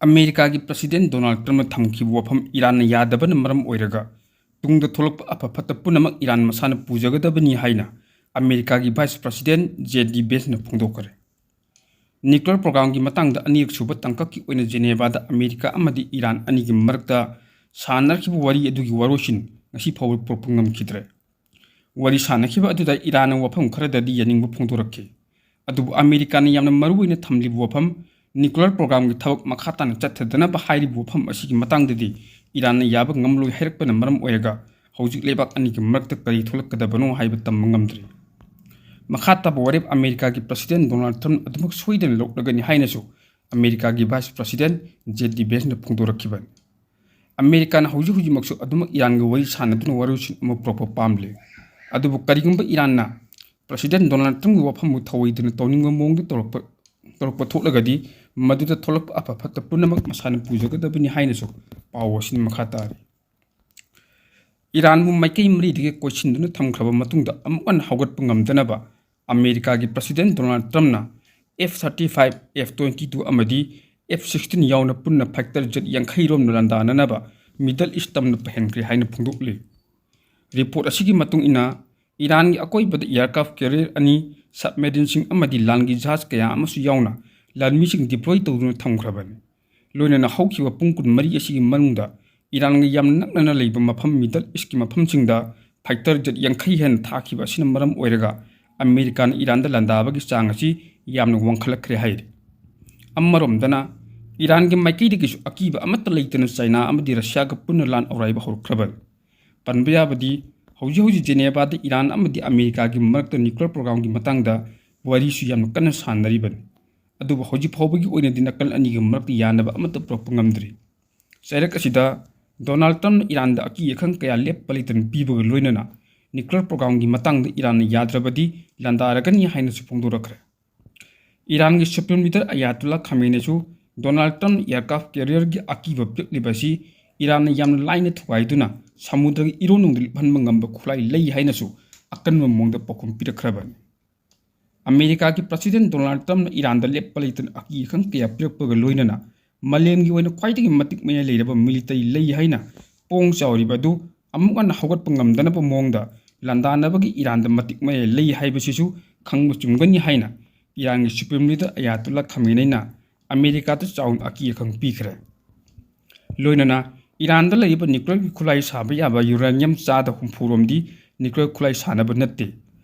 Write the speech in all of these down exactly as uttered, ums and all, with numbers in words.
ꯑꯃꯦꯔꯤꯀꯥꯒꯤ president Donald ꯇ꯭ꯔꯝꯞꯅ ꯊꯝꯈꯤꯕ ꯋꯥꯐꯝ ꯏꯔꯥꯟꯅ ꯌꯥꯗꯕꯅ ꯃꯔꯝ ꯑꯣꯏꯔꯒ ꯇꯨꯡꯗ ꯊꯣꯛꯂꯛꯄ ꯑꯐ ꯐꯠꯇ ꯄꯨꯝꯅꯃꯛ ꯏꯔꯥꯟ ꯃꯁꯥꯅ ꯄꯨꯖꯒꯗꯕꯅꯤ ꯍꯥꯏꯅ ꯑꯃꯦꯔꯤꯀꯥꯒꯤ ꯚꯥꯏꯁ ꯄ꯭ꯔꯁꯤꯗꯦꯟ ꯖꯦ ꯗꯤ ꯚꯦꯟꯁꯅ ꯐꯣꯡꯗꯣꯛꯈ꯭ꯔꯦ꯫ ꯅ꯭ꯌꯨꯀ꯭ꯂꯤꯌꯔ ꯄ꯭ꯔꯣꯒ꯭ꯔꯥꯝꯒꯤ ꯃꯇꯥꯡꯗ ꯑꯅꯤꯔꯛ ꯁꯨꯕ ꯇꯥꯡꯀꯛꯀꯤ ꯑꯣꯏꯅ ꯖꯦꯅꯦꯚꯥꯗ ꯑꯃꯦꯔꯤꯀꯥ ꯑꯃꯗꯤ ꯏꯔꯥꯟ ꯑꯅꯤꯒꯤ ꯃꯔꯛꯇ ꯁꯥꯟꯅꯈꯤꯕ ꯋꯥꯔꯤ ꯑꯗꯨꯒꯤ ꯋꯥꯔꯣꯏꯁꯤꯟ ꯉꯁꯤ ꯐꯥꯎꯕ ꯄꯨꯔꯛꯄ ꯉꯝꯈꯤꯗ꯭ꯔꯦ꯫ ꯋꯥꯔꯤ ꯁꯥꯟꯅꯈꯤꯕ ꯑꯗꯨꯗ ꯏꯔꯥꯟꯅ ꯋꯥꯐꯝ ꯈꯔꯗꯗꯤ ꯌꯥꯅꯤꯡꯕ ꯐꯣꯡꯗꯣꯔꯛꯈꯤ꯫ ꯑꯗꯨꯕꯨ ꯑꯃꯦꯔꯤꯀꯥꯅ ꯌꯥꯝꯅ ꯃꯔꯨꯑꯣꯏꯅ ꯊꯝꯂꯤꯕ ꯋꯥꯐꯝ, ꯅ꯭ꯌꯨꯀ꯭ꯂꯤꯌꯔ ꯄ꯭ꯔꯣꯒ꯭ꯔꯥꯝꯒꯤ ꯊꯕꯛ ꯃꯈꯥ ꯇꯥꯅ ꯆꯠꯊꯗꯅꯕ ꯍꯥꯏꯔꯤꯕ ꯋꯥꯐꯝ ꯑꯁꯤꯒꯤ ꯃꯇꯥꯡꯗꯗꯤ ꯏꯔꯥꯟꯅ ꯌꯥꯕ ꯉꯝꯂꯣꯏ ꯍꯥꯏꯔꯛꯄꯅ ꯃꯔꯝ ꯑꯣꯏꯔꯒ ꯍꯧꯖꯤꯛ ꯂꯩꯕꯥꯛ ꯑꯅꯤꯒꯤ ꯃꯔꯛꯇ ꯀꯔꯤ ꯊꯣꯛꯂꯛꯀꯗꯕꯅꯣ ꯍꯥꯏꯕ ꯇꯝꯕ ꯉꯝꯗ꯭ꯔꯤ꯫ ꯃꯈꯥ ꯇꯥꯕ ꯋꯥꯔꯦꯞ ꯑꯃꯦꯔꯤꯀꯥꯒꯤ ꯄ꯭ꯔꯁꯤꯗꯦꯟ ꯗꯣꯅꯥꯜꯗ ꯇ꯭ꯔꯝꯞ ꯑꯗꯨꯃꯛ ꯁꯣꯏꯗꯅ ꯂꯧꯂꯒꯅꯤ ꯍꯥꯏꯅꯁꯨ ꯑꯃꯦꯔꯤꯀꯥꯒꯤ ꯚꯥꯏꯁ ꯄ꯭ꯔꯁꯤꯗꯦꯟ ꯖꯦ ꯗꯤ ꯚꯦꯟꯁꯅ ꯐꯣꯡꯗꯣꯔꯛꯈꯤꯕꯅꯤ꯫ ꯑꯃꯦꯔꯤꯀꯥꯅ ꯍꯧꯖꯤꯛ ꯍꯧꯖꯤꯛꯃꯛꯁꯨ ꯑꯗꯨꯃꯛ ꯏꯔꯥꯟꯒ ꯋꯥꯔꯤ ꯁꯥꯟꯅꯗꯨꯅ ꯋꯥꯔꯣꯏꯁꯤꯟ ꯑꯃ ꯄꯨꯔꯛꯄ ꯄꯥꯝꯂꯤ꯫ ꯑꯗꯨꯕꯨ ꯀꯔꯤꯒꯨꯝꯕ ꯏꯔꯥꯟꯅ ꯄ꯭ꯔꯁꯤꯗꯦꯟ ꯗꯣꯅꯥꯜꯗ ꯇ꯭ꯔꯝꯞꯀꯤ ꯋꯥꯐꯝꯕꯨ ꯊꯧꯑꯣꯏꯗꯅ ꯇꯧꯅꯤꯡꯕ ꯃꯑꯣꯡꯗ ꯇꯧꯔꯛꯄ, ꯇꯧꯔꯛꯄ ꯊꯣꯛꯂꯒꯗꯤ ꯃꯗꯨꯗ ꯊꯣꯛꯂꯛꯄ ꯑꯐ ꯐꯠꯇ ꯄꯨꯝꯅꯃꯛ ꯃꯁꯥꯅ ꯄꯨꯖꯒꯗꯕꯅꯤ ꯍꯥꯏꯅꯁꯨ ꯄꯥꯎ ꯑꯁꯤꯅ ꯃꯈꯥ ꯇꯥꯔꯤ꯫ ꯏꯔꯥꯟꯕꯨ ꯃꯥꯏꯀꯩ ꯃꯔꯤꯗꯒꯤ ꯀꯣꯏꯁꯤꯟꯗꯨꯅ ꯊꯝꯈ꯭ꯔꯕ ꯃꯇꯨꯡꯗ ꯑꯃꯨꯛ ꯍꯟꯅ ꯍꯧꯒꯠꯄ ꯉꯝꯗꯅꯕ ꯑꯃꯦꯔꯤꯀꯥꯒꯤ ꯄ꯭ꯔꯁꯤꯗꯦꯟ ꯗꯣꯅꯥꯜꯗ ꯇ꯭ꯔꯝꯞꯅ F thirty five, F twenty two ꯑꯃꯗꯤ ꯑꯦꯐ ꯁꯤꯛꯁꯇꯤꯟ ꯌꯥꯎꯅ ꯄꯨꯟꯅ ꯐꯥꯏꯇꯔ ꯖꯦꯠ ꯌꯥꯡꯈꯩ ꯔꯣꯝꯅ ꯂꯥꯟꯗꯥꯅꯅꯕ ꯃꯤꯗꯜ ꯏꯁ ꯇꯝꯅ ꯄꯥꯏꯍꯟꯈ꯭ꯔꯦ ꯍꯥꯏꯅ ꯐꯣꯡꯗꯣꯛꯂꯤ꯫ ꯔꯤꯄꯣꯔꯠ ꯑꯁꯤꯒꯤ ꯃꯇꯨꯡ ꯏꯟꯅ, ꯏꯔꯥꯟꯒꯤ ꯑꯀꯣꯏꯕꯗ ꯑꯦꯌꯔꯀ꯭ꯔꯥꯐ ꯀꯦꯔꯤꯌꯔ ꯑꯅꯤ, ꯁꯕꯃꯦꯔꯤꯟꯁꯤꯡ ꯑꯃꯗꯤ ꯂꯥꯟꯒꯤ ꯖꯍꯥꯖ ꯀꯌꯥ ꯑꯃꯁꯨ ꯌꯥꯎꯅ ꯂꯥꯟꯃꯤꯁꯤꯡ ꯗꯤꯄ꯭ꯂꯣꯏ ꯇꯧꯗꯨꯅ ꯊꯝꯈ꯭ꯔꯕꯅꯤ꯫ ꯂꯣꯏꯅꯅ ꯍꯧꯈꯤꯕ ꯄꯨꯡ ꯀꯨꯟꯃꯔꯤ ꯑꯁꯤꯒꯤ ꯃꯅꯨꯡꯗ ꯏꯔꯥꯟꯒ ꯌꯥꯝꯅ ꯅꯛꯅꯅ ꯂꯩꯕ ꯃꯐꯝ ꯃꯤꯗꯜ ꯏꯁꯀꯤ ꯃꯐꯝꯁꯤꯡꯗ ꯐꯥꯏꯇꯔ ꯖꯦꯠ ꯌꯥꯡꯈꯩ ꯍꯦꯟꯅ ꯊꯥꯈꯤꯕ ꯑꯁꯤꯅ ꯃꯔꯝ ꯑꯣꯏꯔꯒ ꯑꯃꯦꯔꯤꯀꯥꯅ ꯏꯔꯥꯟꯗ ꯂꯥꯟꯗꯥꯕꯒꯤ ꯆꯥꯡ ꯑꯁꯤ ꯌꯥꯝꯅ ꯋꯥꯡꯈꯠꯂꯛꯈ꯭ꯔꯦ ꯍꯥꯏꯔꯤ꯫ ꯑꯃꯔꯣꯝꯗꯅ ꯏꯔꯥꯟꯒꯤ ꯃꯥꯏꯀꯩꯗꯒꯤꯁꯨ ꯑꯀꯤꯕ ꯑꯃꯠꯇ ꯂꯩꯇꯅ ꯆꯥꯏꯅꯥ ꯑꯃꯗꯤ ꯔꯁꯤꯌꯥꯒ ꯄꯨꯟꯅ ꯂꯥꯟ ꯑꯧꯔꯥꯏꯕ ꯍꯧꯔꯛꯈ꯭ꯔꯕꯅꯤ꯫ ꯄꯟꯕ ꯌꯥꯕꯗꯤ, ꯍꯧꯖꯤꯛ ꯍꯧꯖꯤꯛ ꯖꯦꯅꯦꯚꯥꯗ ꯏꯔꯥꯟ ꯑꯃꯗꯤ ꯑꯃꯦꯔꯤꯀꯥꯒꯤ ꯃꯔꯛꯇ ꯅ꯭ꯌꯨꯀ꯭ꯂꯤꯌꯔ ꯄ꯭ꯔꯣꯒ꯭ꯔꯥꯝꯒꯤ ꯃꯇꯥꯡꯗ ꯋꯥꯔꯤꯁꯨ ꯌꯥꯝꯅ ꯀꯟꯅ ꯁꯥꯟꯅꯔꯤꯕꯅꯤ꯫ ꯑꯗꯨꯕꯨ ꯍꯧꯖꯤꯛ ꯐꯥꯎꯕꯒꯤ ꯑꯣꯏꯅꯗꯤ ꯅꯥꯀꯜ ꯑꯅꯤꯒꯤ ꯃꯔꯛꯇ ꯌꯥꯅꯕ ꯑꯃꯠꯇ ꯄꯨꯔꯛꯄ ꯉꯝꯗ꯭ꯔꯤ꯫ ꯆꯩꯔꯛ ꯑꯁꯤꯗ ꯗꯣꯅꯥꯜꯗ ꯇ꯭ꯔꯝꯞꯅ ꯏꯔꯥꯟꯗ ꯑꯀꯤ ꯑꯈꯪ ꯀꯌꯥ ꯂꯦꯞꯄ ꯂꯩꯇꯅ ꯄꯤꯕꯒ ꯂꯣꯏꯅꯅ ꯅ꯭ꯌꯨꯀ꯭ꯂꯤꯌꯔ ꯄ꯭ꯔꯣꯒ꯭ꯔꯥꯝꯒꯤ ꯃꯇꯥꯡꯗ ꯏꯔꯥꯟꯅ ꯌꯥꯗ꯭ꯔꯕꯗꯤ ꯂꯥꯟꯗꯥꯔꯒꯅꯤ ꯍꯥꯏꯅꯁꯨ ꯐꯣꯡꯗꯣꯔꯛꯈ꯭ꯔꯦ꯫ ꯏꯔꯥꯟꯒꯤ ꯁꯨꯄ꯭ꯔꯤꯝ ꯂꯤꯗꯔ ꯑꯌꯥꯇꯨꯜꯂꯥ ꯈꯥꯃꯦꯅꯤꯁꯨ ꯗꯣꯅꯥꯜꯗ ꯇ꯭ꯔꯝꯞꯅ ꯑꯦꯌꯔꯀ꯭ꯔꯥꯐ ꯀꯦꯔꯤꯌꯔꯒꯤ ꯑꯀꯤꯕ ꯄꯤꯔꯛꯂꯤꯕ ꯑꯁꯤ ꯏꯔꯥꯟꯅ ꯌꯥꯝꯅ ꯂꯥꯏꯅ ꯊꯨꯒꯥꯏꯗꯨꯅ ꯁꯃꯨꯗ꯭ꯔꯒꯤ ꯏꯔꯣꯟꯅꯨꯡꯗ ꯂꯨꯞꯍꯟꯕ ꯉꯝꯕ ꯈꯨꯠꯂꯥꯏ ꯂꯩ ꯍꯥꯏꯅꯁꯨ ꯑꯀꯟꯕ ꯃꯑꯣꯡꯗ ꯄꯥꯎꯈꯨꯝ ꯄꯤꯔꯛꯈ꯭ꯔꯕꯅꯤ꯫ ꯑꯃꯦꯔꯤꯀꯥꯒꯤ ꯄ꯭ꯔꯁꯤꯗꯦꯟ ꯗꯣꯅꯥꯜꯗ ꯇ꯭ꯔꯝꯞꯅ ꯏꯔꯥꯟꯗ ꯂꯦꯞꯄ ꯂꯩꯇꯅ ꯑꯀꯤ ꯑꯈꯪ ꯀꯌꯥ ꯄꯤꯔꯛꯄꯒ ꯂꯣꯏꯅꯅ ꯃꯥꯂꯦꯝꯒꯤ ꯑꯣꯏꯅ ꯈ꯭ꯋꯥꯏꯗꯒꯤ ꯃꯇꯤꯛ ꯃꯌꯥꯏ ꯂꯩꯔꯕ ꯃꯤꯂꯤꯇꯔꯤ ꯂꯩ ꯍꯥꯏꯅ ꯄꯣꯡ ꯆꯥꯎꯔꯤꯕ ꯑꯗꯨ ꯑꯃꯨꯛ ꯍꯟꯅ ꯍꯧꯒꯠꯄ ꯉꯝꯗꯅꯕ ꯃꯑꯣꯡꯗ ꯂꯥꯟꯗꯥꯅꯕꯒꯤ ꯏꯔꯥꯟꯗ ꯃꯇꯤꯛ ꯃꯌꯥꯏ ꯂꯩ ꯍꯥꯏꯕꯁꯤꯁꯨ ꯈꯪꯕ ꯆꯨꯝꯒꯅꯤ ꯍꯥꯏꯅ ꯏꯔꯥꯟꯒꯤ ꯁꯨꯄ꯭ꯔꯤꯝ ꯂꯤꯗꯔ ꯑꯌꯥꯇꯨꯜꯂꯥ ꯈꯥꯃꯦꯅꯩꯅ ꯑꯃꯦꯔꯤꯀꯥꯗ ꯆꯥꯎꯅ ꯑꯀꯤ ꯑꯈꯪ ꯄꯤꯈ꯭ꯔꯦ꯫ ꯂꯣꯏꯅꯅ ꯏꯔꯥꯟꯗ ꯂꯩꯔꯤꯕ ꯅ꯭ꯌꯨꯀ꯭ꯂꯤꯌꯔꯒꯤ ꯈꯨꯠꯂꯥꯏ ꯁꯥꯕ ꯌꯥꯕ ꯌꯨꯔꯦꯅꯤꯌꯝ ꯆꯥꯗ ꯍꯨꯝꯐꯨ ꯔꯣꯝꯗꯤ ꯅ꯭ꯌꯨꯀ꯭ꯂꯤꯌꯔ ꯈꯨꯠꯂꯥꯏ ꯁꯥꯅꯕ ꯅꯠꯇꯦ,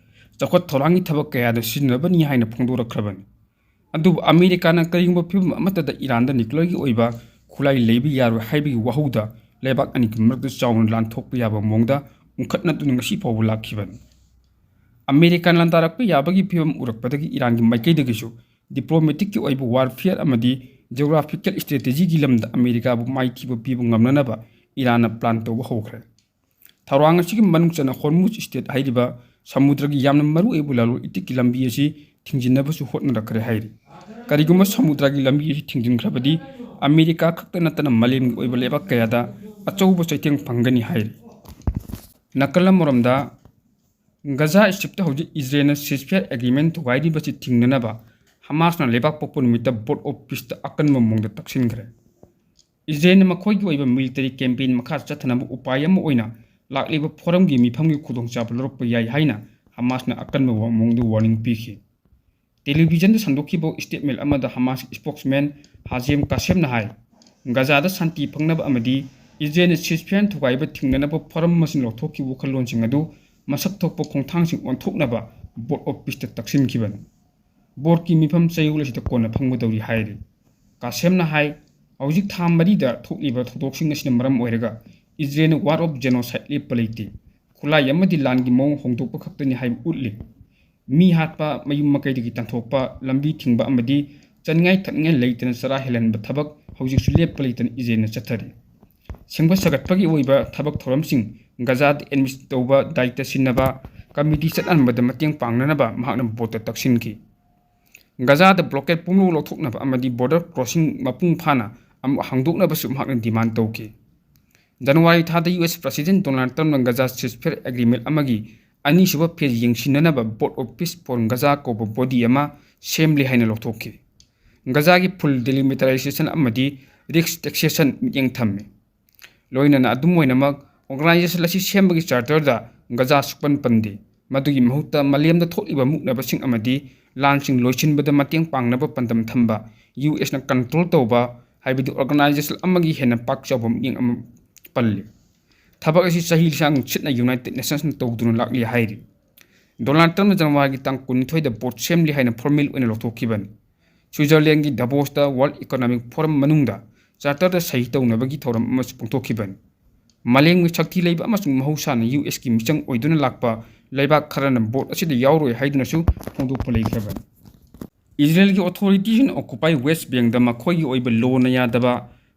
ꯆꯥꯎꯈꯠ ꯊꯧꯔꯥꯡꯒꯤ ꯊꯕꯛ ꯀꯌꯥꯗ ꯁꯤꯖꯤꯟꯅꯕꯅꯤ ꯍꯥꯏꯅ ꯐꯣꯡꯗꯣꯔꯛꯈ꯭ꯔꯕꯅꯤ꯫ ꯑꯗꯨꯕꯨ ꯑꯃꯦꯔꯤꯀꯥꯅ ꯀꯔꯤꯒꯨꯝꯕ ꯐꯤꯕꯝ ꯑꯃꯠꯇꯗ ꯏꯔꯥꯟꯗ ꯅ꯭ꯌꯨꯀ꯭ꯂꯤꯌꯔꯒꯤ ꯑꯣꯏꯕ ꯈꯨꯠꯂꯥꯏ ꯂꯩꯕ ꯌꯥꯔꯣꯏ ꯍꯥꯏꯕꯒꯤ ꯋꯥꯍꯧꯗ ꯂꯩꯕꯥꯛ ꯑꯅꯤꯒꯤ ꯃꯔꯛꯇ ꯆꯥꯎꯅ ꯂꯥꯟꯊꯣꯛꯄ ꯌꯥꯕ ꯃꯑꯣꯡꯗ ꯎꯪꯈꯠꯅꯗꯨꯅ ꯉꯁꯤ ꯐꯥꯎꯕ ꯂꯥꯛꯈꯤꯕꯅꯤ꯫ ꯑꯃꯦꯔꯤꯀꯥꯅ ꯂꯥꯟꯗꯥꯔꯛꯄ ꯌꯥꯕꯒꯤ ꯐꯤꯕꯝ ꯎꯔꯛꯄꯗꯒꯤ ꯏꯔꯥꯟꯒꯤ ꯃꯥꯏꯀꯩꯗꯒꯤꯁꯨ ꯗꯤꯄ꯭ꯂꯣꯃꯦꯇꯤꯛꯀꯤ ꯑꯣꯏꯕ ꯋꯥꯔꯐꯤꯌꯔ ꯑꯃꯗꯤ ꯖꯤꯑꯣꯒ꯭ꯔꯥꯐꯤꯀꯦꯜ ꯁ꯭ꯇ꯭ꯔꯦꯇꯦꯖꯤꯒꯤ ꯂꯝꯗ ꯑꯃꯦꯔꯤꯀꯥꯕꯨ ꯃꯥꯏꯊꯤꯕ ꯄꯤꯕ ꯉꯝꯅꯅꯕ ꯏꯔꯥꯟꯅ ꯄ꯭ꯂꯥꯟ ꯇꯧꯕ ꯍꯧꯈ꯭ꯔꯦ꯫ ꯊꯧꯔꯥꯡ ꯑꯁꯤꯒꯤ ꯃꯅꯨꯡ ꯆꯟꯅ ꯍꯣꯔꯃꯨꯖ ꯁ꯭ꯇ꯭ꯔꯦꯠ ꯍꯥꯏꯔꯤꯕ ꯁꯃꯨꯗ꯭ꯔꯒꯤ ꯌꯥꯝꯅ ꯃꯔꯨꯑꯣꯏꯕ ꯂꯂꯣꯟ ꯏꯇꯤꯛꯀꯤ ꯂꯝꯕꯤ ꯑꯁꯤ ꯊꯤꯡꯖꯤꯟꯅꯕꯁꯨ ꯍꯣꯠꯅꯔꯛꯈ꯭ꯔꯦ ꯍꯥꯏꯔꯤ꯫ ꯀꯔꯤꯒꯨꯝꯕ ꯁꯃꯨꯗ꯭ꯔꯒꯤ ꯂꯝꯕꯤ ꯑꯁꯤ ꯊꯤꯡꯖꯤꯟꯈ꯭ꯔꯕꯗꯤ ꯑꯃꯦꯔꯤꯀꯥ ꯈꯛꯇ ꯅꯠꯇꯅ ꯃꯥꯂꯦꯝꯒꯤ ꯑꯣꯏꯕ ꯂꯩꯕꯥꯛ ꯀꯌꯥꯗ ꯑꯆꯧꯕ ꯆꯩꯊꯦꯡ ꯐꯪꯒꯅꯤ ꯍꯥꯏꯔꯤ꯫ ꯅꯥꯀꯜ ꯑꯃꯔꯣꯝꯗ, ꯒꯖꯥ ꯁ꯭ꯇ꯭ꯔꯤꯞꯇ ꯍꯧꯖꯤꯛ ꯏꯖꯔꯦꯜꯅ ceasefire agreement ꯊꯨꯒꯥꯏꯔꯤꯕꯁꯤ ꯊꯤꯡꯅꯅꯕ ꯍꯃꯥꯁꯅ ꯂꯩꯕꯥꯛ ꯄꯣꯛꯄ ꯅꯨꯃꯤꯠꯇ Board of Peaceꯇ ꯑꯀꯟꯕ ꯃꯑꯣꯡꯗ ꯇꯛꯁꯤꯟꯈ꯭ꯔꯦ꯫ ꯏꯖꯔꯦꯜꯅ ꯃꯈꯣꯏꯒꯤ ꯑꯣꯏꯕ military campaign ꯃꯈꯥ ꯆꯠꯊꯅꯕ ꯎꯄꯥꯏ ꯑꯃ ꯑꯣꯏꯅ ꯂꯥꯛꯂꯤꯕ ꯐꯣꯔꯝꯒꯤ ꯃꯤꯐꯝꯒꯤ ꯈꯨꯗꯣꯡꯆꯥꯕ ꯂꯧꯔꯛꯄ ꯌꯥꯏ ꯍꯥꯏꯅ ꯍꯃꯥꯁꯅ ꯑꯀꯟꯕ ꯃꯑꯣꯡꯗ warning ꯄꯤꯈꯤ꯫ ꯇꯦꯂꯤꯚꯤꯖꯟꯗ ꯁꯟꯗꯣꯛꯈꯤꯕ statement ꯑꯃꯗ ꯍꯃꯥꯁ spokesman ꯍꯥꯖꯦꯝ ꯀꯥꯁꯦꯝꯅ ꯍꯥꯏ, ꯒꯖꯥꯗ ꯁꯥꯟꯇꯤ ꯐꯪꯅꯕ ꯑꯃꯗꯤ ꯏꯖꯔꯦꯜꯅ ceasefire ꯊꯨꯒꯥꯏꯕ ꯊꯤꯡꯅꯅꯕ ꯐꯣꯔꯝ ꯑꯃꯁꯨꯡ ꯂꯧꯊꯣꯛꯈꯤꯕ ꯋꯥꯈꯜꯂꯣꯟꯁꯤꯡ ꯑꯗꯨ ꯃꯁꯛ ꯊꯣꯛꯄ ꯈꯣꯡꯊꯥꯡꯁꯤꯡ ꯑꯣꯟꯊꯣꯛꯅꯕ Board of Peaceꯇ ꯇꯛꯁꯤꯟꯈꯤꯕꯅꯤ꯫ Boardꯀꯤ ꯃꯤꯐꯝ ꯆꯌꯣꯜ ꯑꯁꯤꯗ ꯀꯣꯟꯅ ꯐꯪꯒꯗꯧꯔꯤ ꯍꯥꯏꯔꯤ꯫ ꯀꯥꯁꯦꯝꯅ ꯍꯥꯏ, ꯍꯧꯖꯤꯛ ꯊꯥ ꯃꯔꯤꯗ ꯊꯣꯛꯂꯤꯕ ꯊꯧꯗꯣꯛꯁꯤꯡ ꯑꯁꯤꯅ ꯃꯔꯝ ꯑꯣꯏꯔꯒ ꯏꯖꯔꯦꯜꯅ war of genocide ꯂꯦꯞꯄ ꯂꯩꯇꯦ꯫ ꯈꯨꯠꯂꯥꯏ ꯑꯃꯗꯤ ꯂꯥꯟꯒꯤ ꯃꯑꯣꯡ ꯍꯣꯡꯗꯣꯛꯄ ꯈꯛꯇꯅꯤ ꯍꯥꯏꯕ ꯎꯠꯂꯤ꯫ ꯃꯤ ꯍꯥꯠꯄ, ꯃꯌꯨꯝ ꯃꯀꯩꯗꯒꯤ ꯇꯥꯟꯊꯣꯛꯄ, ꯂꯝꯕꯤ ꯊꯤꯡꯕ ꯑꯃꯗꯤ ꯆꯥꯅꯤꯡꯉꯥꯏ ꯊꯛꯅꯤꯡꯉꯥꯏ ꯂꯩꯇꯅ ꯆꯔꯥ ꯍꯦꯜꯍꯟꯕ ꯊꯕꯛ ꯍꯧꯖꯤꯛꯁꯨ ꯂꯦꯞꯄ ꯂꯩꯇꯅ ꯏꯖꯔꯦꯜꯅ ꯆꯠꯊꯔꯤ꯫ ꯁꯦꯝꯒꯠ ꯁꯥꯒꯠꯄꯒꯤ ꯑꯣꯏꯕ ꯊꯕꯛ ꯊꯧꯔꯝꯁꯤꯡ ꯒꯖꯥꯗ administer ꯇꯧꯕ ꯗꯥꯏꯇ ꯁꯤꯟꯅꯕ committee ꯆꯠꯍꯟꯕꯗ ꯃꯇꯦꯡ ꯄꯥꯡꯅꯅꯕ ꯃꯍꯥꯛꯅ boardꯇ ꯇꯛꯁꯤꯟꯈꯤ꯫ ꯒꯖꯥꯗ blockade ꯄꯨꯝꯂꯧ ꯂꯧꯊꯣꯛꯅꯕ ꯑꯃꯗꯤ border crossing ꯃꯄꯨꯡ ꯐꯥꯅ ꯑꯃꯨꯛ ꯍꯥꯡꯗꯣꯛꯅꯕꯁꯨ ꯃꯍꯥꯛꯅ demand ꯇꯧꯈꯤ꯫ ꯖꯅꯋꯥꯔꯤ ꯊꯥꯗ ꯌꯨ ꯑꯦꯁ President Donald Trumpꯅ ꯒꯖꯥ ceasefire agreement ꯑꯃꯒꯤ ꯑꯅꯤꯁꯨꯕ phase ꯌꯦꯡꯁꯤꯟꯅꯅꯕ Board of Peace for Gaza ꯀꯧꯕ body ꯑꯃ ꯁꯦꯝꯂꯤ ꯍꯥꯏꯅ ꯂꯧꯊꯣꯛꯈꯤ꯫ ꯒꯖꯥꯒꯤ full demilitarization ꯑꯃꯗꯤ risk taxation ꯃꯤꯠꯌꯦꯡ ꯊꯝꯃꯤ꯫ ꯂꯣꯏꯅꯅ ꯑꯗꯨꯝ ꯑꯣꯏꯅꯃꯛ, organization ꯑꯁꯤ ꯁꯦꯝꯕꯒꯤ charterꯗ ꯒꯖꯥ ꯁꯨꯛꯄꯟ ꯄꯟꯗꯦ꯫ ꯃꯗꯨꯒꯤ ꯃꯍꯨꯠꯇ ꯃꯥꯂꯦꯝꯗ ꯊꯣꯛꯂꯤꯕ ꯃꯨꯛꯅꯕꯁꯤꯡ ꯑꯃꯗꯤ ꯂꯥꯟꯁꯤꯡ ꯂꯣꯏꯁꯤꯟꯕꯗ ꯃꯇꯦꯡ ꯄꯥꯡꯅꯕ ꯄꯥꯟꯗꯝ ꯊꯝꯕ ꯌꯨ ꯑꯦꯁꯅ control ꯇꯧꯕ, ꯍꯥꯏꯕꯗꯤ organization ꯑꯃꯒꯤ ꯍꯦꯟꯅ ꯄꯥꯛ ꯆꯥꯎꯕ ꯃꯤꯠꯌꯦꯡ ꯑꯃ ꯄꯜꯂꯤ꯫ ꯊꯕꯛ ꯑꯁꯤ ꯆꯍꯤ ꯂꯤꯁꯥꯡ ꯁꯤꯠꯅ United Nationsꯅ ꯇꯧꯗꯨꯅ ꯂꯥꯛꯂꯤ ꯍꯥꯏꯔꯤ꯫ ꯗꯣꯅꯥꯜꯗ ꯇ꯭ꯔꯝꯞꯅ ꯖꯅꯋꯥꯔꯤꯒꯤ ꯇꯥꯡ ꯀꯨꯟꯅꯤꯊꯣꯏꯗ board ꯁꯦꯝꯂꯤ ꯍꯥꯏꯅ formal ꯑꯣꯏꯅ ꯂꯧꯊꯣꯛꯈꯤꯕꯅꯤ꯫ ꯁ꯭ꯋꯤꯖꯔꯂꯦꯟꯒꯤ ꯗꯕꯣꯁꯇ World Economic Forum ꯃꯅꯨꯡꯗ charterꯗ ꯁꯍꯤ ꯇꯧꯅꯕꯒꯤ ꯊꯧꯔꯝ ꯑꯃꯁꯨ ꯄꯥꯡꯊꯣꯛꯈꯤꯕꯅꯤ꯫ ꯃꯥꯂꯦꯝꯒꯤ ꯁꯛꯇꯤ ꯂꯩꯕ ꯑꯃꯁꯨꯡ ꯃꯍꯧꯁꯥꯅ ꯌꯨ ꯑꯦꯁꯀꯤ ꯃꯤꯆꯪ ꯑꯣꯏꯗꯨꯅ ꯂꯥꯛꯄ ꯂꯩꯕꯥꯛ ꯈꯔꯅ board ꯑꯁꯤꯗ ꯌꯥꯎꯔꯣꯏ ꯍꯥꯏꯗꯨꯅꯁꯨ ꯐꯣꯡꯗꯣꯛꯄ ꯂꯩꯈ꯭ꯔꯕꯅꯤ꯫ ꯏꯖꯔꯦꯜꯒꯤ authorityꯁꯤꯡꯅ Occupy West Bankꯗ ꯃꯈꯣꯏꯒꯤ ꯑꯣꯏꯕ ꯂꯣꯅ ꯌꯥꯗꯕ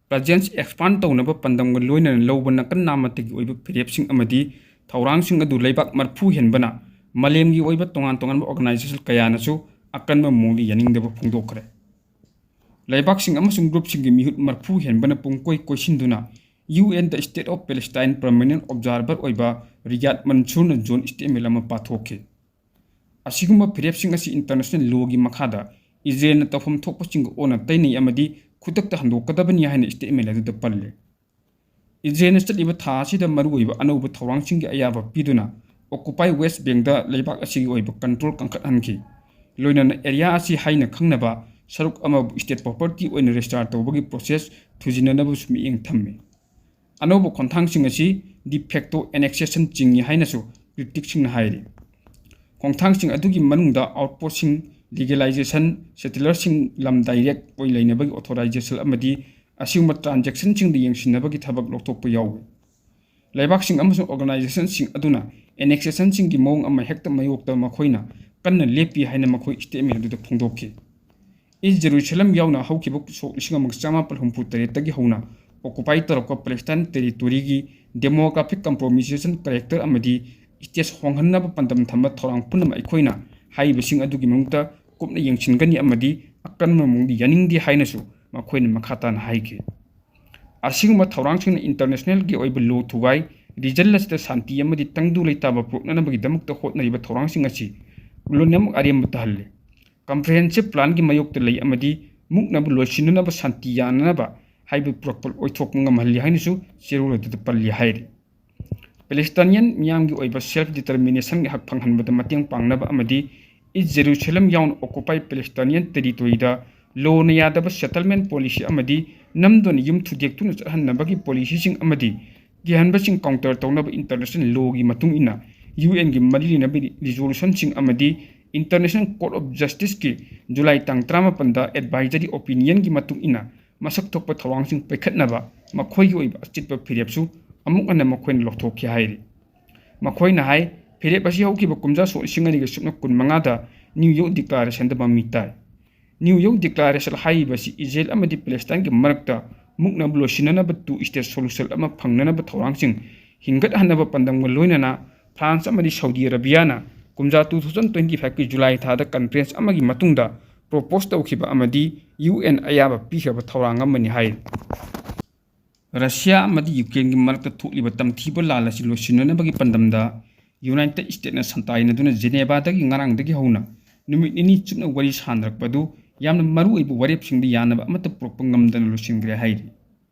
presence expand ꯇꯧꯅꯕ ꯄꯥꯟꯗꯝꯒ ꯂꯣꯏꯅꯅ ꯂꯧꯕ ꯅꯥꯀꯟ ꯅꯥꯃꯠꯇꯒꯤ ꯑꯣꯏꯕ ꯐꯤꯔꯦꯞꯁꯤꯡ ꯑꯃꯗꯤ ꯊꯧꯔꯥꯡꯁꯤꯡ ꯑꯗꯨ ꯂꯩꯕꯥꯛ ꯃꯔꯐꯨ ꯍꯦꯟꯕꯅ ꯃꯥꯂꯦꯝꯒꯤ ꯑꯣꯏꯕ ꯇꯣꯉꯥꯟ ꯇꯣꯉꯥꯟꯕ organization ꯀꯌꯥꯅꯁꯨ ꯑꯀꯟꯕ ꯃꯑꯣꯡꯗ ꯌꯥꯅꯤꯡꯗꯕ ꯐꯣꯡꯗꯣꯛꯈ꯭ꯔꯦ꯫ ꯂꯩꯕꯥꯛꯁꯤꯡ ꯑꯃꯁꯨꯡ groupꯁꯤꯡꯒꯤ ꯃꯤꯍꯨꯠ ꯃꯔꯐꯨ ꯍꯦꯟꯕꯅ ꯄꯨꯡꯀꯣꯏ ꯀꯣꯏꯁꯤꯟꯗꯨꯅ U and State of Palestine Permanent Observer ꯑꯣꯏꯕ ꯔꯤꯌꯥꯗ ꯃꯟꯁꯨꯔꯅ joint statement ꯑꯃ ꯄꯥꯊꯣꯛꯈꯤ꯫ ꯑꯁꯤꯒꯨꯝꯕ ꯐꯤꯔꯦꯞꯁꯤꯡ ꯑꯁꯤ international lawꯒꯤ ꯃꯈꯥꯗ ꯏꯖꯔꯦꯜꯅ ꯇꯧꯐꯝ ꯊꯣꯛꯄꯁꯤꯡꯒ ꯑꯣꯟꯅ ꯇꯩꯅꯩ ꯑꯃꯗꯤ ꯈꯨꯗꯛꯇ ꯍꯟꯗꯣꯛꯀꯗꯕꯅꯤ ꯍꯥꯏꯅ statement ꯑꯗꯨꯗ ꯄꯜꯂꯤ꯫ ꯏꯖꯔꯦꯜꯅ ꯆꯠꯂꯤꯕ ꯊꯥ ꯑꯁꯤꯗ ꯃꯔꯨꯑꯣꯏꯕ ꯑꯅꯧꯕ ꯊꯧꯔꯥꯡꯁꯤꯡꯒꯤ ꯑꯌꯥꯕ ꯄꯤꯗꯨꯅ Occupy West Bankꯗ ꯂꯩꯕꯥꯛ ꯑꯁꯤꯒꯤ ꯑꯣꯏꯕ control ꯀꯟꯈꯠꯍꯟꯈꯤ꯫ ꯂꯣꯏꯅꯅ area ꯑꯁꯤ ꯍꯥꯏꯅ ꯈꯪꯅꯕ ꯁꯔꯨꯛ ꯑꯃꯕꯨ state property ꯑꯣꯏꯅ register ꯇꯧꯕꯒꯤ process ꯊꯨꯖꯤꯟꯅꯅꯕꯁꯨ ꯃꯤꯠꯌꯦꯡ ꯊꯝꯃꯤ꯫ ꯑꯅꯧꯕ ꯈꯣꯡꯊꯥꯡꯁꯤꯡ ꯑꯁꯤ de facto annexation ꯆꯤꯡꯏ ꯍꯥꯏꯅꯁꯨ criticꯁꯤꯡꯅ ꯍꯥꯏꯔꯤ꯫ ꯈꯣꯡꯊꯥꯡꯁꯤꯡ ꯑꯗꯨꯒꯤ ꯃꯅꯨꯡꯗ outpostꯁꯤꯡ legalization, settlerꯁꯤꯡ ꯂꯝ direct ꯑꯣꯏ ꯂꯩꯅꯕꯒꯤ authorization ꯑꯃꯗꯤ ꯑꯁꯤꯒꯨꯝꯕ transactionꯁꯤꯡꯗ ꯌꯦꯡꯁꯤꯟꯅꯕꯒꯤ ꯊꯕꯛ ꯂꯧꯊꯣꯛꯄ ꯌꯥꯎꯏ꯫ ꯂꯩꯕꯥꯛꯁꯤꯡ ꯑꯃꯁꯨꯡ organizationꯁꯤꯡ ꯑꯗꯨꯅ annexationꯁꯤꯡꯒꯤ ꯃꯑꯣꯡ ꯑꯃ ꯍꯦꯛꯇ ꯃꯌꯣꯛꯇ ꯃꯈꯣꯏꯅ ꯀꯟꯅ ꯂꯦꯞꯄꯤ ꯍꯥꯏꯅ ꯃꯈꯣꯏ statement ꯑꯗꯨꯗ ꯐꯣꯡꯗꯣꯛꯈꯤ꯫ East Jerusalem ꯌꯥꯎꯅ ꯍꯧꯈꯤꯕ ꯁꯣꯛ ꯂꯤꯁꯤꯡ ꯑꯃꯒ ꯆꯃꯥꯄꯜ ꯍꯨꯝꯐꯨ ꯇꯔꯦꯠꯇꯒꯤ ꯍꯧꯅ occupy ꯇꯧꯔꯛꯄ Palestine territoryꯒꯤ demographic compromisation character ꯑꯃꯗꯤ status ꯍꯣꯡꯍꯟꯅꯕ ꯄꯥꯟꯗꯝ ꯊꯝꯕ ꯊꯧꯔꯥꯡ ꯄꯨꯝꯅꯃꯛ ꯑꯩꯈꯣꯏꯅ ꯍꯥꯏꯔꯤꯕꯁꯤꯡ ꯑꯗꯨꯒꯤ ꯃꯅꯨꯡꯗ ꯀꯨꯞꯅ ꯌꯦꯡꯁꯤꯟꯒꯅꯤ ꯑꯃꯗꯤ ꯑꯀꯟꯕ ꯃꯑꯣꯡꯗ ꯌꯥꯅꯤꯡꯗꯦ ꯍꯥꯏꯅꯁꯨ ꯃꯈꯣꯏꯅ ꯃꯈꯥ ꯇꯥꯅ ꯍꯥꯏꯈꯤ꯫ ꯑꯁꯤꯒꯨꯝꯕ ꯊꯧꯔꯥꯡꯁꯤꯡꯅ internationalꯒꯤ ꯑꯣꯏꯕ law ꯊꯨꯒꯥꯏ, region ꯑꯁꯤꯗ ꯁꯥꯟꯇꯤ ꯑꯃꯗꯤ ꯇꯪꯗꯨ ꯂꯩꯇꯥꯕ ꯄꯨꯔꯛꯅꯅꯕꯒꯤꯗꯃꯛꯇ ꯍꯣꯠꯅꯔꯤꯕ ꯊꯧꯔꯥꯡꯁꯤꯡ ꯑꯁꯤ ꯂꯣꯏꯅꯃꯛ ꯑꯔꯦꯝꯕ ꯇꯥꯍꯜꯂꯤ꯫ Comprehensive planꯒꯤ ꯃꯥꯌꯣꯛꯇ ꯂꯩ ꯑꯃꯗꯤ ꯃꯨꯛꯅꯕ ꯂꯣꯏꯁꯤꯟꯅꯅꯕ, ꯁꯥꯟꯇꯤ ꯌꯥꯅꯅꯕ ꯍꯥꯏꯕ ꯄꯨꯔꯛꯄ ꯑꯣꯏꯊꯣꯛꯄ ꯉꯝꯍꯜꯂꯤ ꯍꯥꯏꯅꯁꯨ ꯆꯦꯔꯣꯜ ꯑꯗꯨꯗ ꯄꯜꯂꯤ ꯍꯥꯏꯔꯤ꯫ ꯄꯦꯂꯦꯁꯇꯥꯏꯅꯤꯌꯟ ꯃꯤꯌꯥꯝꯒꯤ ꯑꯣꯏꯕ self determination ꯒꯤ ꯍꯛ ꯐꯪꯍꯟꯕꯗ ꯃꯇꯦꯡ ꯄꯥꯡꯅꯕ ꯑꯃꯗꯤ ꯏꯁ ꯖꯦꯔꯨꯁꯂꯝ ꯌꯥꯎꯅ occupied Palestinian territory ꯗ ꯂꯣꯅ ꯌꯥꯗꯕ settlement policy ꯑꯃꯗꯤ ꯅꯝꯗꯨꯅ ꯌꯨꯝ ꯊꯨꯗꯦꯛꯇꯨꯅ ꯆꯠꯍꯟꯅꯕꯒꯤ policy ꯁꯤꯡ ꯑꯃꯗꯤ ꯀꯤꯍꯟꯕꯁꯤꯡ counter ꯇꯧꯅꯕ international law ꯒꯤ ꯃꯇꯨꯡ ꯏꯟꯅ U N ꯒꯤ ꯃꯔꯤ ꯂꯩꯅꯕ resolution ꯁꯤꯡ ꯑꯃꯗꯤ International Court of Justice ꯀꯤ ꯖꯨꯂꯥꯏ ꯇꯥꯡ ꯇꯔꯥꯃꯥꯄꯟꯗ advisory opinion ꯒꯤ ꯃꯇꯨꯡ ꯏꯟꯅ ꯃꯁꯛ ꯊꯣꯛꯄ ꯊꯧꯔꯥꯡꯁꯤꯡ ꯄꯥꯏꯈꯠꯅꯕ ꯃꯈꯣꯏꯒꯤ ꯑꯣꯏꯕ ꯑꯆꯦꯠꯄ ꯐꯤꯔꯦꯞꯁꯨ ꯑꯃꯨꯛ ꯍꯟꯅ ꯃꯈꯣꯏꯅ ꯂꯧꯊꯣꯛꯈꯤ ꯍꯥꯏꯔꯤ꯫ ꯃꯈꯣꯏꯅ ꯍꯥꯏ, ꯐꯤꯔꯦꯞ ꯑꯁꯤ ꯍꯧꯈꯤꯕ ꯀꯨꯝꯖꯥ ꯁꯣꯛ ꯂꯤꯁꯤꯡ ꯑꯅꯤꯒ ꯁꯨꯞꯅ ꯀꯨꯟꯃꯉꯥꯗ New York Declaration ꯗ ꯃꯃꯤ ꯇꯥꯏ꯫ New York Declaration ꯍꯥꯏꯔꯤꯕꯁꯤ ꯏꯖꯔꯦꯜ ꯑꯃꯗꯤ ꯄꯦꯂꯦꯁꯇꯥꯏꯟꯒꯤ ꯃꯔꯛꯇ ꯃꯨꯛꯅꯕ ꯂꯣꯏꯁꯤꯟꯅꯅꯕ two state solution ꯑꯃ ꯐꯪꯅꯅꯕ ꯊꯧꯔꯥꯡꯁꯤꯡ ꯍꯤꯡꯒꯠꯍꯟꯅꯕ ꯄꯥꯟꯗꯝꯒ ꯂꯣꯏꯅꯅ ꯐ꯭ꯔꯥꯟꯁ ꯑꯃꯗꯤ ꯁꯥꯎꯗꯤ ꯑꯔꯥꯕꯤꯌꯥꯅ ꯀꯨꯝꯖꯥ two thousand twenty five ꯀꯤ ꯖꯨꯂꯥꯏ ꯊꯥꯗ conference ꯑꯃꯒꯤ ꯃꯇꯨꯡꯗ propose ꯇꯧꯈꯤꯕ ꯑꯃꯗꯤ U N ꯑꯌꯥꯕ ꯄꯤꯈ꯭ꯔꯕ ꯊꯧꯔꯥꯡ ꯑꯃꯅꯤ ꯍꯥꯏꯔꯤ꯫ ꯔꯁꯤꯌꯥ ꯑꯃꯗꯤ ꯌꯨꯀ꯭ꯔꯦꯟꯒꯤ ꯃꯔꯛꯇ ꯊꯣꯛꯂꯤꯕ ꯇꯝꯊꯤꯕ ꯂꯥꯟ ꯑꯁꯤ ꯂꯣꯏꯁꯤꯟꯅꯅꯕꯒꯤ ꯄꯥꯟꯗꯝꯗ United States ꯅ ꯁꯟꯇꯥꯏꯅꯗꯨꯅ ꯖꯦꯅꯦꯚꯥꯗꯒꯤ ꯉꯔꯥꯡꯗꯒꯤ ꯍꯧꯅ ꯅꯨꯃꯤꯠ ꯅꯤꯅꯤ ꯆꯨꯞꯅ ꯋꯥꯔꯤ ꯁꯥꯅꯔꯛꯄ ꯑꯗꯨ ꯌꯥꯝꯅ ꯃꯔꯨꯑꯣꯏꯕ ꯋꯥꯔꯦꯞꯁꯤꯡꯗ ꯌꯥꯅꯕ ꯑꯃꯠꯇ ꯄꯨꯔꯛꯄ ꯉꯝꯗꯅ ꯂꯣꯏꯁꯤꯟꯈ꯭ꯔꯦ ꯍꯥꯏꯔꯤ꯫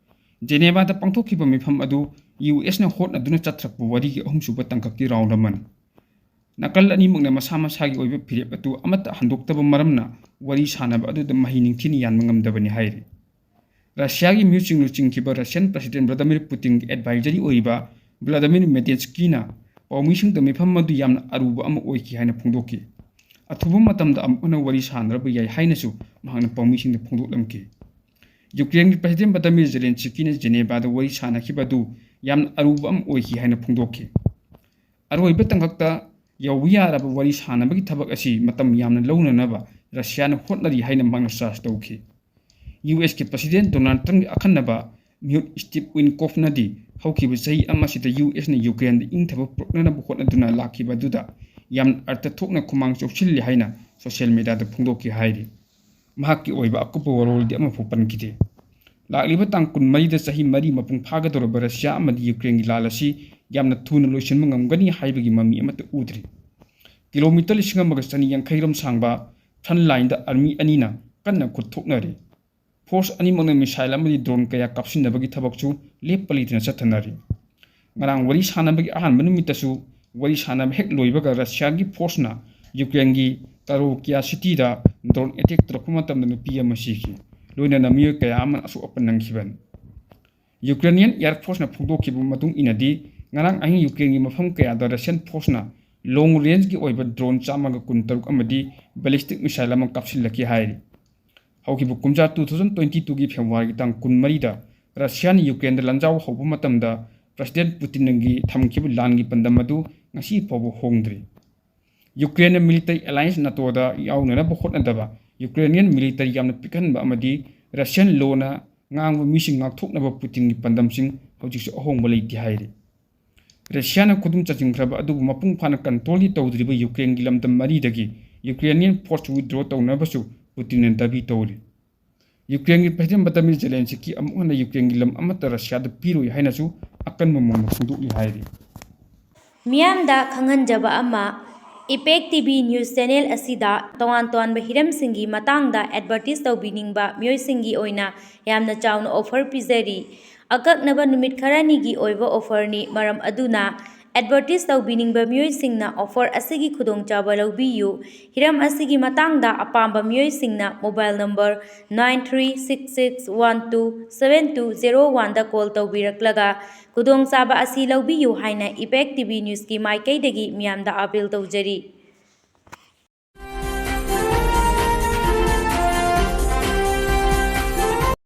ꯖꯦꯅꯦꯚꯥꯗ ꯄꯥꯡꯊꯣꯛꯈꯤꯕ ꯃꯤꯐꯝ ꯑꯗꯨ U S ꯅ ꯍꯣꯠꯅꯗꯨꯅ ꯆꯠꯊꯔꯛꯄ ꯋꯥꯔꯤꯒꯤ ꯑꯍꯨꯝꯁꯨꯕ ꯇꯥꯡꯀꯛꯀꯤ round ꯑꯃꯅꯤ꯫ ꯅꯥꯀꯜ ꯑꯅꯤꯃꯛꯅ ꯃꯁꯥ ꯃꯁꯥꯒꯤ ꯑꯣꯏꯕ ꯐꯤꯔꯦꯞ ꯑꯗꯨ ꯑꯃꯠꯇ ꯍꯟꯗꯣꯛꯇꯕ ꯃꯔꯝꯅ ꯋꯥꯔꯤ ꯁꯥꯅꯕ ꯑꯗꯨꯗ ꯃꯍꯩ ꯅꯤꯡꯊꯤꯅ ꯌꯥꯟꯕ ꯉꯝꯗꯕꯅꯤ ꯍꯥꯏꯔꯤ꯫ ꯔꯁꯤꯌꯥꯒꯤ ꯃꯤꯍꯨꯠꯁꯤꯡ ꯂꯨꯆꯤꯡꯈꯤꯕ Russian President Vladimir Putin ꯒꯤ advisory ꯑꯣꯏꯔꯤꯕ Vladimir Medinsky ꯅ ꯄꯥꯎꯃꯤꯁꯤꯡꯗ ꯃꯤꯐꯝ ꯑꯗꯨ ꯌꯥꯝꯅ ꯑꯔꯨꯕ ꯑꯃ ꯑꯣꯏꯈꯤ ꯍꯥꯏꯅ ꯐꯣꯡꯗꯣꯛꯈꯤ꯫ ꯑꯊꯨꯕ ꯃꯇꯝꯗ ꯑꯃꯨꯛ ꯍꯟꯅ ꯋꯥꯔꯤ ꯁꯥꯅꯔꯕ ꯌꯥꯏ ꯍꯥꯏꯅꯁꯨ ꯃꯍꯥꯛꯅ ꯄꯥꯎꯃꯤꯁꯤꯡꯗ ꯐꯣꯡꯗꯣꯛꯂꯝꯈꯤ꯫ ꯌꯨꯀ꯭ꯔꯦꯟꯒꯤ President Vladimir Zelensky ꯅ ꯖꯦꯅꯦꯚꯥꯗ ꯋꯥꯔꯤ ꯁꯥꯅꯈꯤꯕ ꯑꯗꯨ ꯌꯥꯝꯅ ꯑꯔꯨꯕ ꯑꯃ ꯑꯣꯏꯈꯤ ꯍꯥꯏꯅ ꯐꯣꯡꯗꯣꯛꯈꯤ꯫ ꯑꯔꯣꯏꯕ ꯇꯥꯡꯀꯛꯇ ꯌꯧꯕ ꯌꯥꯔꯕ ꯋꯥꯔꯤ ꯁꯥꯅꯕꯒꯤ ꯊꯕꯛ ꯑꯁꯤ ꯃꯇꯝ ꯌꯥꯝꯅ ꯂꯧꯅꯅꯕ ꯔꯁꯤꯌꯥꯅ ꯍꯣꯠꯅꯔꯤ ꯍꯥꯏꯅ ꯃꯍꯥꯛꯅ charge ꯇꯧꯈꯤ꯫ U S ꯀꯤ President Donald Trump ꯒꯤ ꯑꯈꯟꯅꯕ ꯃꯤꯍꯨꯠ Steve Witkoff ꯅꯗꯤ ꯍꯧꯈꯤꯕ ꯆꯍꯤ ꯑꯃꯁꯤꯗ U S ꯅ ꯌꯨꯀ꯭ꯔꯦꯟꯗ ꯏꯪꯊꯕ ꯄꯨꯔꯛꯅꯅꯕ ꯍꯣꯠꯅꯗꯨꯅ ꯂꯥꯛꯈꯤꯕ ꯑꯗꯨꯗ ꯌꯥꯝꯅ ꯑꯔꯊ ꯊꯣꯛꯅ ꯈꯨꯃꯥꯡ ꯆꯥꯎꯁꯤꯜꯂꯤ ꯍꯥꯏꯅ social media ꯗ ꯐꯣꯡꯗꯣꯛꯈꯤ ꯍꯥꯏꯔꯤ꯫ ꯃꯍꯥꯛꯀꯤ ꯑꯣꯏꯕ ꯑꯀꯨꯞꯄ ꯋꯥꯔꯣꯜꯗꯤ ꯑꯃꯐꯥꯎ ꯄꯟꯈꯤꯗꯦ꯫ ꯂꯥꯛꯂꯤꯕ ꯇꯥꯡ ꯀꯨꯟꯃꯔꯤꯗ ꯆꯍꯤ ꯃꯔꯤ ꯃꯄꯨꯡ ꯐꯥꯒꯗꯧꯔꯕ ꯔꯁꯤꯌꯥ ꯑꯃꯗꯤ ꯌꯨꯀ꯭ꯔꯦꯟꯒꯤ ꯂꯥꯟ ꯑꯁꯤ ꯌꯥꯝꯅ ꯊꯨꯅ ꯂꯣꯏꯁꯤꯟꯕ ꯉꯝꯒꯅꯤ ꯍꯥꯏꯕꯒꯤ ꯃꯃꯤ ꯑꯃꯠꯇ ꯎꯗ꯭ꯔꯤ꯫ ꯀꯤꯂꯣꯃꯤꯇꯔ ꯂꯤꯁꯤꯡ ꯑꯃꯒ ꯆꯅꯤ ꯌꯥꯡꯈꯩ ꯔꯣꯝ ꯁꯥꯡꯕ front line ꯗ army ꯑꯅꯤꯅ ꯀꯟꯅ ꯈꯨꯠ ꯊꯣꯛꯅꯔꯤ꯫ Force ꯑꯅꯤꯃꯛꯅ missile ꯑꯃꯗꯤ drone ꯀꯌꯥ ꯀꯥꯞꯁꯤꯟꯅꯕꯒꯤ ꯊꯕꯛꯁꯨ ꯂꯦꯞꯄ ꯂꯩꯇꯅ ꯆꯠꯊꯅꯔꯤ꯫ ꯉꯔꯥꯡ ꯋꯥꯔꯤ ꯁꯥꯟꯅꯕꯒꯤ ꯑꯍꯥꯟꯕ ꯅꯨꯃꯤꯠꯇꯁꯨ ꯋꯥꯔꯤ ꯁꯥꯟꯅꯕ ꯍꯦꯛ ꯂꯣꯏꯕꯒ Russiaꯒꯤ forceꯅ Ukraineꯒꯤ Karokia cityꯗ drone attack ꯇꯧꯔꯛꯄ ꯃꯇꯝꯗ ꯅꯨꯄꯤ ꯑꯃ ꯁꯤꯈꯤ꯫ ꯂꯣꯏꯅꯅ ꯃꯤꯑꯣꯏ ꯀꯌꯥ ꯑꯃꯅ ꯑꯁꯣꯛ ꯑꯄꯟ ꯅꯪꯈꯤꯕꯅꯤ꯫ Ukrainian Air Forceꯅ ꯐꯣꯡꯗꯣꯛꯈꯤꯕ ꯃꯇꯨꯡ ꯏꯟꯅꯗꯤ, ꯉꯔꯥꯡ ꯑꯍꯤꯡ Ukraineꯒꯤ ꯃꯐꯝ ꯀꯌꯥꯗ Russian forceꯅ long rangeꯒꯤ ꯑꯣꯏꯕ drone ꯆꯥꯝꯃꯒ ꯀꯨꯟꯇꯔꯨꯛ ꯑꯃꯗꯤ ballistic missile ꯑꯃ ꯀꯥꯞꯁꯤꯜꯂꯛꯈꯤ ꯍꯥꯏꯔꯤ꯫ ꯍꯧꯈꯤꯕ ꯀꯨꯝꯖꯥ two thousand twenty twoꯒꯤ Februaryꯒꯤ ꯇꯥꯡ ꯀꯨꯟꯃꯔꯤꯗ Russiaꯅ Ukraineꯗ ꯂꯥꯟꯖꯥꯎ ꯍꯧꯕ ꯃꯇꯝꯗ President Putinꯒꯤ ꯊꯝꯈꯤꯕ ꯂꯥꯟꯒꯤ ꯄꯥꯟꯗꯝ ꯑꯗꯨ ꯉꯁꯤ ꯐꯥꯎꯕ ꯍꯣꯡꯗ꯭ꯔꯤ꯫ Ukraineꯅ military alliance NATOꯗ ꯌꯥꯎꯅꯅꯕ ꯍꯣꯠꯅꯗꯕ, Ukrainian military ꯌꯥꯝꯅ ꯄꯤꯛꯍꯟꯕ ꯑꯃꯗꯤ Russian ꯂꯣꯟꯅ ꯉꯥꯡꯕ ꯃꯤꯁꯤꯡ ꯉꯥꯛꯊꯣꯛꯅꯕ Putinꯒꯤ ꯄꯥꯟꯗꯝꯁꯤꯡ ꯍꯧꯖꯤꯛꯁꯨ ꯑꯍꯣꯡꯕ ꯂꯩꯇꯦ ꯍꯥꯏꯔꯤ꯫ Russiaꯅ ꯈꯨꯗꯨꯝ ꯆꯟꯁꯤꯟꯈ꯭ꯔꯕ ꯑꯗꯨꯕꯨ ꯃꯄꯨꯡ ꯐꯥꯅ controlꯗꯤ ꯇꯧꯗ꯭ꯔꯤꯕ Ukraineꯒꯤ ꯂꯝꯗꯝ ꯃꯔꯤꯗꯒꯤ Ukrainian force withdraw ꯇꯧꯅꯕꯁꯨ Putinꯅ ꯗꯥꯕꯤ ꯇꯧꯔꯤ꯫ Ukraineꯒꯤ President Volodymyr Zelensky ꯑꯃꯨꯛ ꯍꯟꯅ Ukraineꯒꯤ ꯂꯝ ꯑꯃꯠꯇ Russiaꯗ ꯄꯤꯔꯣꯏ ꯍꯥꯏꯅꯁꯨ ꯑꯀꯟꯕ ꯃꯑꯣꯡꯗ ꯐꯣꯡꯗꯣꯛꯂꯤ ꯍꯥꯏꯔꯤ꯫ ꯃꯤꯌꯥꯝꯗ ꯈꯪꯍꯟꯖꯕ ꯑꯃ, Impact TV news channel ꯑꯁꯤꯗ ꯇꯣꯉꯥꯟ ꯇꯣꯉꯥꯟꯕ ꯍꯤꯔꯝꯁꯤꯡꯒꯤ ꯃꯇꯥꯡꯗ advertise ꯇꯧꯕꯤꯅꯤꯡꯕ ꯃꯤꯑꯣꯏꯁꯤꯡꯒꯤ ꯑꯣꯏꯅ ꯌꯥꯝꯅ ꯆꯥꯎꯅ offer ꯄꯤꯖꯔꯤ꯫ ꯑꯀꯛꯅꯕ ꯅꯨꯃꯤꯠ ꯈꯔꯅꯤꯒꯤ ꯑꯣꯏꯕ offerꯅꯤ, ꯃꯔꯝ ꯑꯗꯨꯅ advertise ꯇꯧꯕꯤꯅꯤꯡꯕ ꯃꯤꯑꯣꯏꯁꯤꯡꯅ offer ꯑꯁꯤꯒꯤ ꯈꯨꯗꯣꯡꯆꯥꯕ ꯂꯧꯕꯤꯌꯨ꯫ ꯍꯤꯔꯝ ꯑꯁꯤꯒꯤ ꯃꯇꯥꯡꯗ ꯑꯄꯥꯝꯕ ꯃꯤꯑꯣꯏꯁꯤꯡꯅ mobile number nine three six six one two seven two zero oneꯗ call ꯇꯧꯕꯤꯔꯛꯂꯒ ꯈꯨꯗꯣꯡꯆꯥꯕ ꯑꯁꯤ ꯂꯧꯕꯤꯌꯨ ꯍꯥꯏꯅ Impact TV newsꯀꯤ ꯃꯥꯏꯀꯩꯗꯒꯤ ꯃꯤꯌꯥꯝꯗ appeal ꯇꯧꯖꯔꯤ꯫